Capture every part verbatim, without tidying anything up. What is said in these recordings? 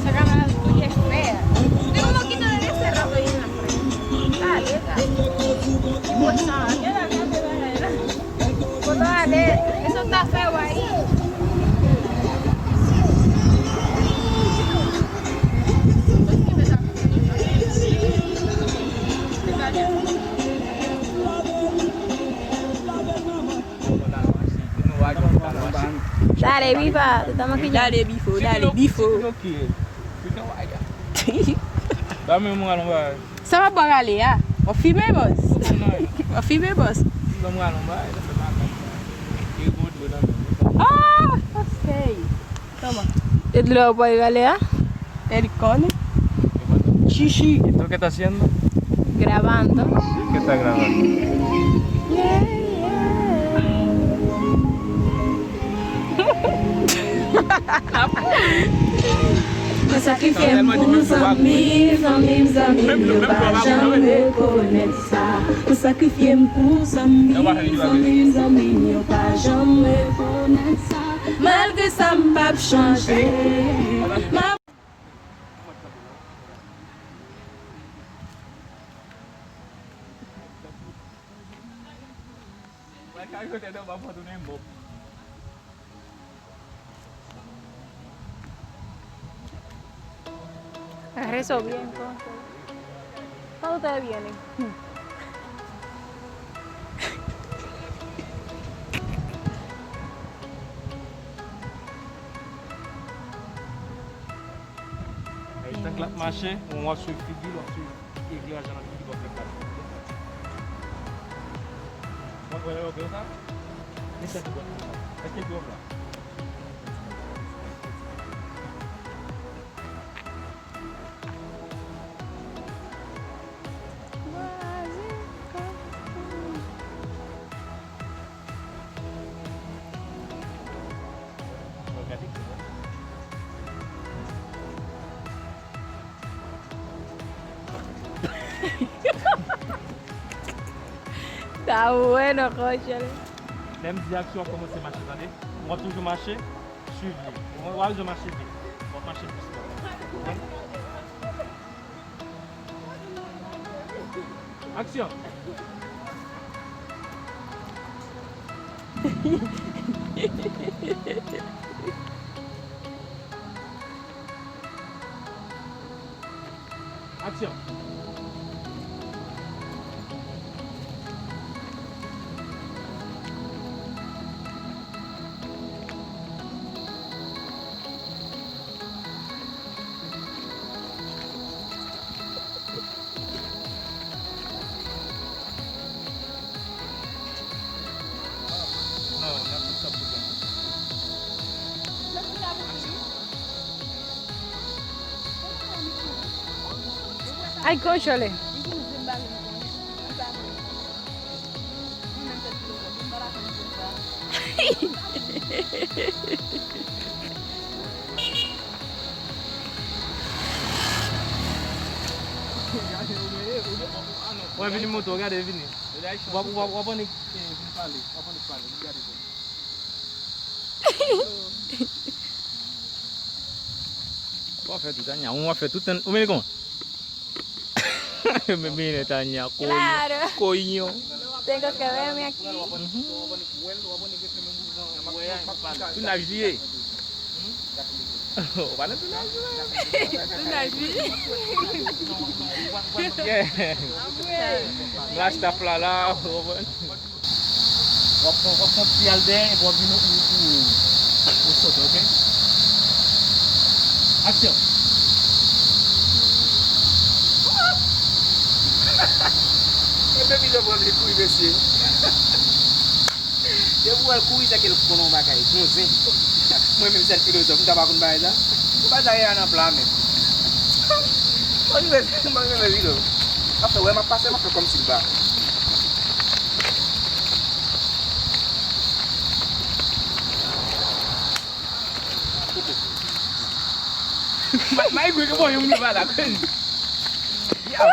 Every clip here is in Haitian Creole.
Esa cámara es tuya, es fea. Tengo un poquito de ese rato ahí en la frente. Dale, dale. Y por nada, quédate, quédate. Eso está feo ahí. Dale, viva, te estamos aquí. Dale, bifo, dale, bifo. Ba men mwen alon ba. Sa va bò rale a? W ap fimen, bòs? W ap fimen, bòs? Ban mwen alon ba. E gon dlo nan men. Ah, ok. Toma. E dlo w ap rale a? El cone. Chichi. ¿Esto qué está haciendo? Grabando. ¿Qué está grabando? Yeah, yeah. Mwen sakrifye m pou zanmi, zanmi m, zanmi m yo pa janm rekonèt sa. Mwen sakrifye m pou zanmi, zanmi m, zanmi m yo pa janm rekonèt sa. Malgre sa, m p ap chanje. M ap Agarra eso bien, entonces. ¿Cuándo ustedes vienen? Tank l ap mache, w ap swiv figi l, w ap swiv ekleraj nan figi l, w ap fè gade. Mwen kwè yo gen sa? Li sèt gòt konsa. Èske gòt la? Está bueno, cónchale. Lè m di aksyon, w ap kòmanse mache, tande? W ap toujou mache, swiv li. W ap bezwen mache vit. W ap mache dousman. Aksyon! Aksyon! Ay, konchole. Mwen vini moto, gade vini. W ap, w ap, w ap annik, eh, vin pale, w ap annik pale, vin gade jan. W ap fè tout, Tanya, w ap fè tout, ou menm kòman? Men, men, Tanya, koyon, koyon. Tengo que verme aquí. Tounaj li ye. Ou pa nan tounaj, non? Tounaj, wi. Yeah. Anmwey. Nou achte afla la, ou konprann? W ap pran, w ap pran ti al dèyè, epi w ap vin ou, ou, ou, ou sote, oke? Aksyon! E baby jan pran li kouri, mesye. Depi w wè l kouri, se ke l konnen yon bagay, gon zen. Mwen menm, sèl filozòf, m ta pa konn bagay sa. Ou pa ta ye a nan pla menm. Mwen rive, mwen rive vilo. Apre, wè, m ap pase, m ap fè kòmsi m pa. May gwe ke bon yon moun pa la kwen. Aksyon!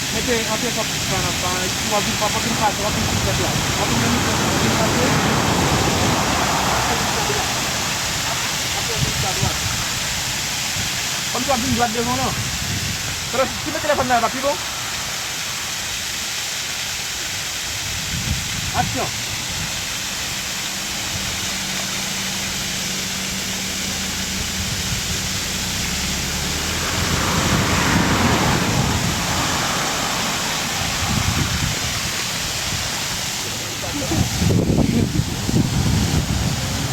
Mete antre kòb pa nan pa, w ap vin, w ap vin pase, w ap vin sou tèt la. W ap vin nan mitan, w ap vin pase. Apre w vin sa dwat. Kòmsi w ap vin dwat devan w lan. Pandan si, si mete telefòn nan, e pa pi bon? Aksyon!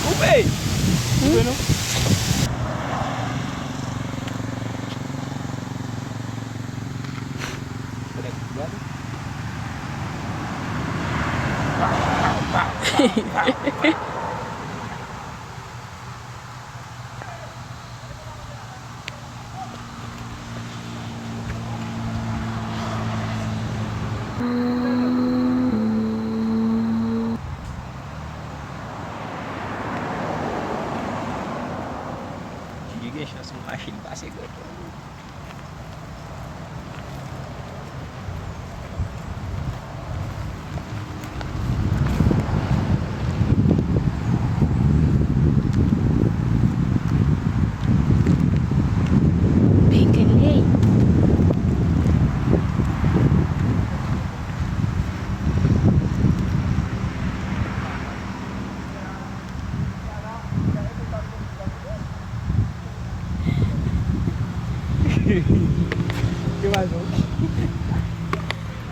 Koupe! Koupe non. Li gen chans pou machin pase kote. Bengele.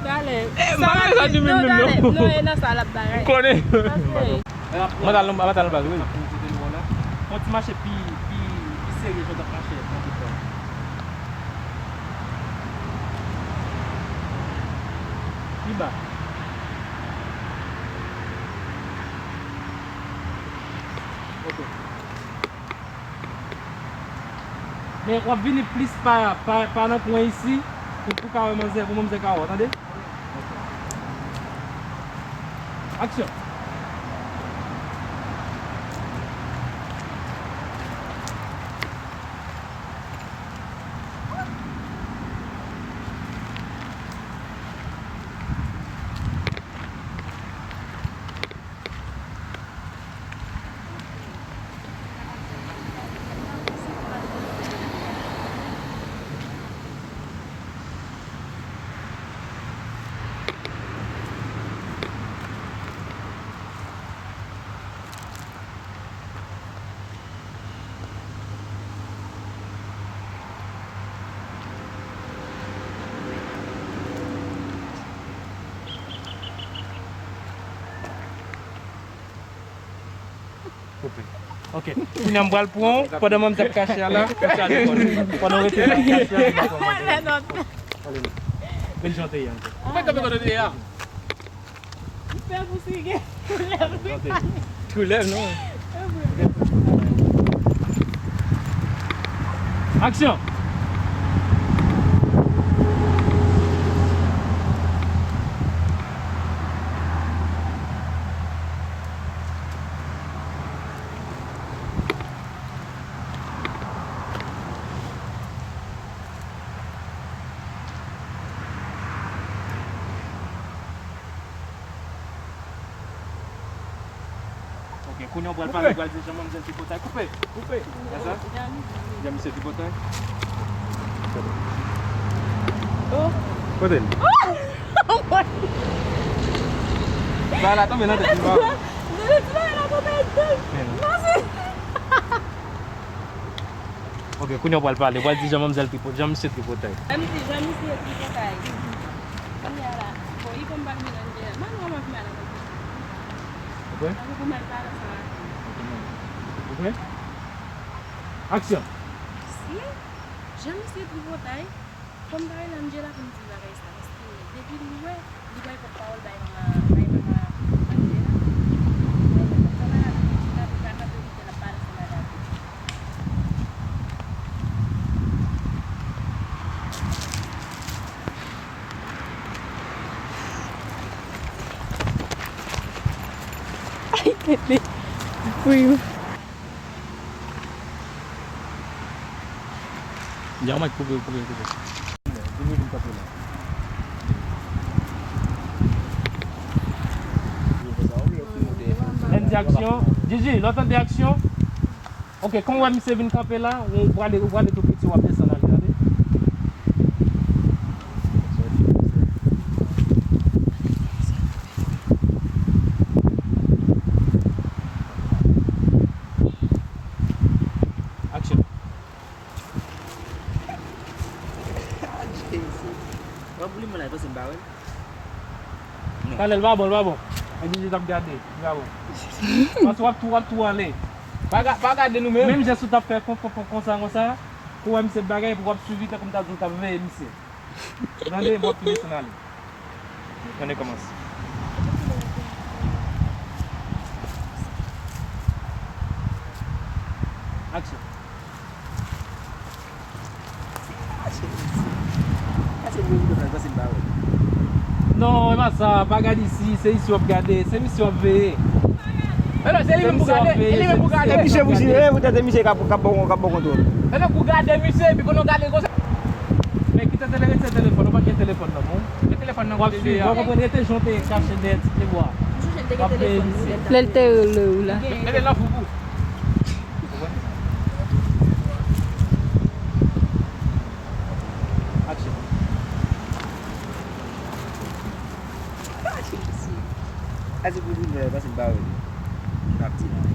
Dale. Eh, sa m pa bezwen di menm, non, dale. Non, e nan sa l ap bagay. M konnen. Paske mwen t al nan, mwen t al nan baz, wi. Fon ti mache pi, pi, pi serye, jan w t ap mache nan depò. Pi ba. Ok. Men w ap vini plis pa, pa, pa nan kwen isi, pou, pou ka wè manzè, pou manzè ka wè w, tande? Aksyon! Koupe. Ok. Kounye a m pral pran w, pandan manzè ap kache a la, ou chale kò l. Pandan w rete la, kache a, li pa pran manzè. Ale non. Men jan w te ye ankò. Ou mèt kanpe kote w te ye a. M pè pou si gen. Tou lèv, wi. Tou lèv, non. Aksyon! Ok, kounye a w pral pale, w pral di jan manmzèl tripotay. Koupe! Koupe! Sa? Jan misye tripotay. Oh! Kote l? Ba la tonbe nan tèt li, ba. Ok, kounye a w pral pale, w pral di jan manmzèl tripotay, jan misye tripotay. Jan misye, jan misye tripotay. Kounye a la, bon, li konn pral melanje. Mwen, mwen, mwen, mwen, mwen. Ou prè? Tankou pou m al pale ansanm avè l. Ou prè? Aksyon! Si, jan misye tripotay, fò m ta rele Angela pou m di l bagay sa, paske depi li wè, li bay kòk pawòl bay manman, bay manman Angela. Bay kòk pawòl bay Angela, pou l ka kanpe kote l ap pale ansanm avè l. Li free. Dja w mèt koupe, koupe, koupe. Andy, aksyon. Gigi, lè w tande aksyon. Ok, kon w wè misye vin kanpe la, ou prale, ou prale tou piti, w ap desann ale, tande? Aksyon. W ap boule mwen la, paske m pa wè l. Non. Talè, l pa bon, l pa bon. Nèg Ijip t ap gade, li pa bon. Paske w ap tou, w ap tou ale. Pa ga-, pa gade nou menm. Menm jès ou t ap fè kon, kon, kon, konsa, konsa, pou wè misye bagay, pou w ap swiv li, tankou m ta di w t ap veye misye. Tande, w ap tou desann ale. Tande, kòmanse. Aksyon. Non, e pa sa, pa gade isi, se isi w ap gade, se misye w ap veye. E non, se li menm pou gade, e li menm pou gade. E misye pou jire, poutèt se misye k ap, k ap bon, k ap bon kontwòl. E non, pou gade misye, epi pou nou gade konsa. Men kite tele-, retire telefòn, ou pa gen telefòn nan, bon. Kite telefòn nan kote li a. W ap konprann, rete jan w te kache dèyè ti pyebwa. W ap veye misye. Lè l te rele w la. Mete l nan foufou. Aksyon. Ase pou di mwen, paske m pa wè li. M ap di non.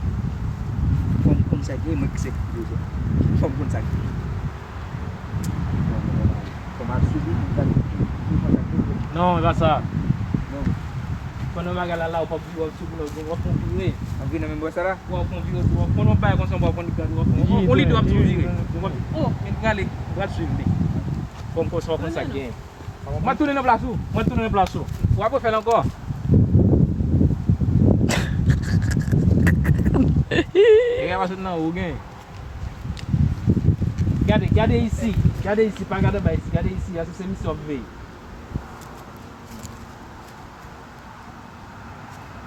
Fò m konn sa k ye, mwen ki se ki bezwen. Fò m konn sa k ye. Fò m al sou li, pou m gade, pou m konn sa k ye. Non, e pa sa. Non. Pandan bagay la, la, w p ap, w ap sou li, w ap fè yon vire. W ap vire nan menm bò sa la? W ap fè yon vire, w ap fè yon bagay konsa, w ap konn gade, w ap fè yon, yon lide, w ap sou vire. W ap, oh, men prale, pral swiv li. Fò m konn sa, w konn sa k genyen. Mwen tounen nan plas ou. Mwen tounen nan plas ou. W ap refè l ankò. E gen pa sot nan ou gen. Gade, gade isi. Gade isi, pa gade anba isi. Gade isi, ase se misye w ap veye.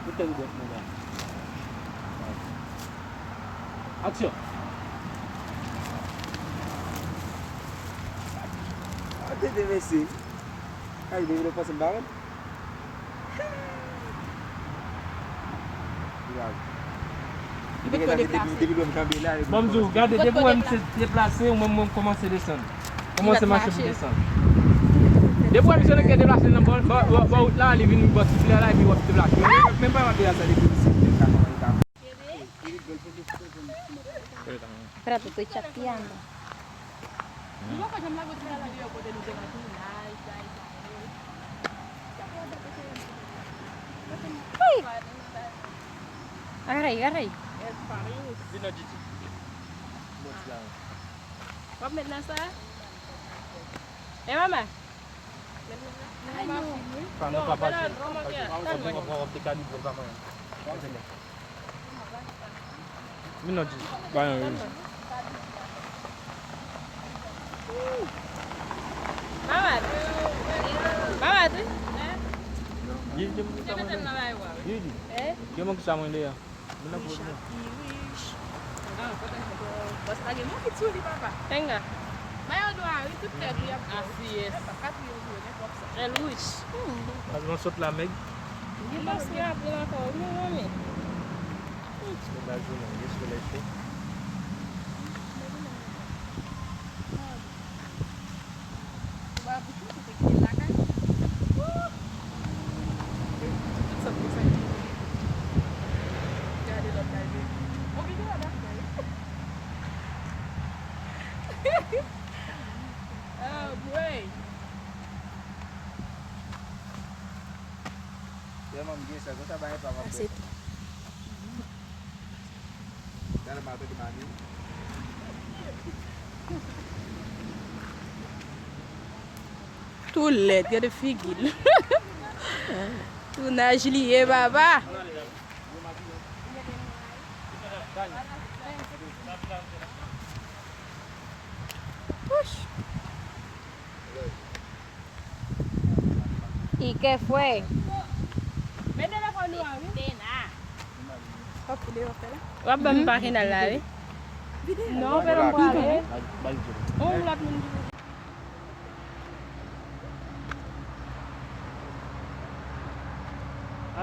Ou tèt ou bwès mwen la. Aksyon. A tete mesye. Ay, depi lè w panse m pa wè l. Grav. Li pot ko deplase. Depi lè m kanpe la, li pot ko deplase. Ban m di w, gade, depi w wè misye deplase, ou menm mwen kòmanse desann. Kòmanse mache pou desann. Depi w wè misye nan gen deplase nan bò, bò, bò, bò wout la, li vin bò siflè la, epi w ap deplase. Menm pa w ap deplase depi w siflè ka kòmanse ka. Prato, tô chateando. Ai! Agarra aí, agarra aí. Vin nan Didi. W ap met nan sa? E mama? Ay, non. Sa nan papa cheri. W ap te kalibre l pa mwen. Vin nan di. Ba yon wi. Mama. Mama, tou. Didi, didi. Didi. Gen moun ki sa mwen deyò. Vin nan pwoz mwen. Bòs la gen moun ki sou li, papa. Tenga. Mayo dwa, wi, tout tèt li ap. Ah, yes. Epa, katriye w jwe, men pwòp sa. El Rouge. Pas mwen sot la, Meg. Li pas ki anpil ankò, wi, manmi. Bèl jounen, wi, solèy cho. Ou pa pitit, ou te kite l lakay. Tout sa pou sa. Gade lòt la, bebe. Ou vide la dakò, wi. Ah, boy. Tèlman m gen sa, konsa bagay pa m ap fè. Gade m atake mami. Tou lèd, gade figi l. Tounaj li ye, papa. Ouch. ¿Y qué fue? Men telefòn nou an, wi. Tena. W ap ban m pake n al la, wi. Non, fè l anpale. Yon lòt moun ki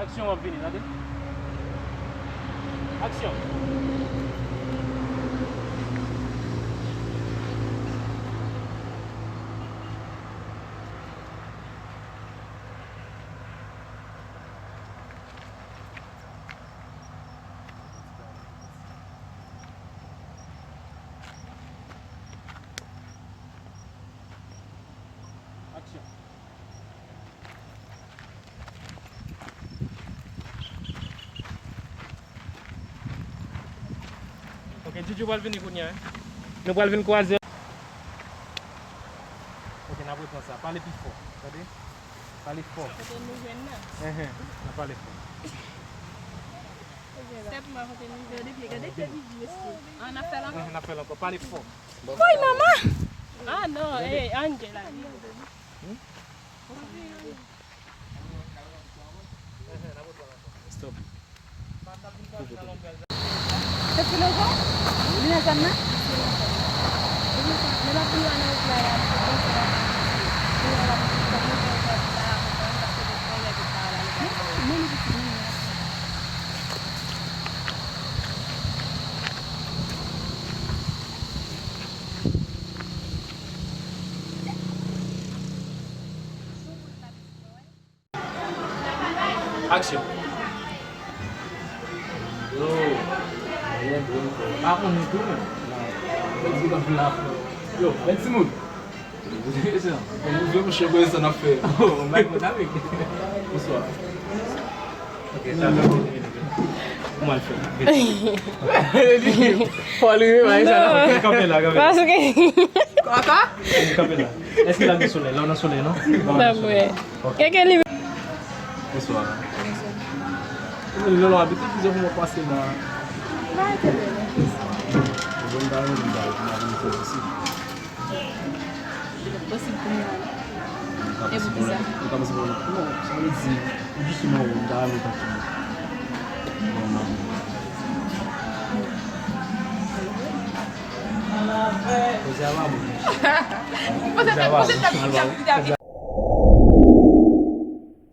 Aksyon, w ap vini, tande. Aksyon. Aksyon. Ok, Djoudjou pral vini kounye a, wi. Nou pral vin kwaze. Ok, n ap reprann sa. Pale pi fò. Tande? Pale fò. Kote nou jwenn nan? Enhen, n ap pale fò. Step ma kote nou jwenn. Gade pye, gade pye li di mesye. An, n ap fè l ankò? Enhen, n ap fè l ankò. Pale fò. Woy, manman! Ah non, eh, Angela. Stop. Koupe, koupe. Se filozof? Li nan zòn nan? Men l ap vin la nan wout la, la, li konn sa l ap fè. Li nan la, li konn sa l ap fè. Aksyon. Yo, pa konnen tou, men. Yo, men timoun. Bon, nou vle mouche, konnen sa n ap fè. Oh, my God, avec. Bonswa. Ok, sa va. Kòman l fè? Fò li, wi, sa n ap fè. Kanpe la, kanpe la. Paske Kanpe la. Èske l ap gen solèy? La w nan solèy, non? La w nan solèy. Ok. Kèkè li. Bonswa. Bonswa. Lè w abite, kizè pou mwen pase la. Ba, te bèl. Bon, ba, bon, ba, bon, ba, bon, posib. Posib pou mwen. E pou kisa? Ou ka pase pou mwen. Non, sa vle di, ou jis mwen, ou ta ale tankou. Bon, non. Koze a pa bon. Koze a pa bon.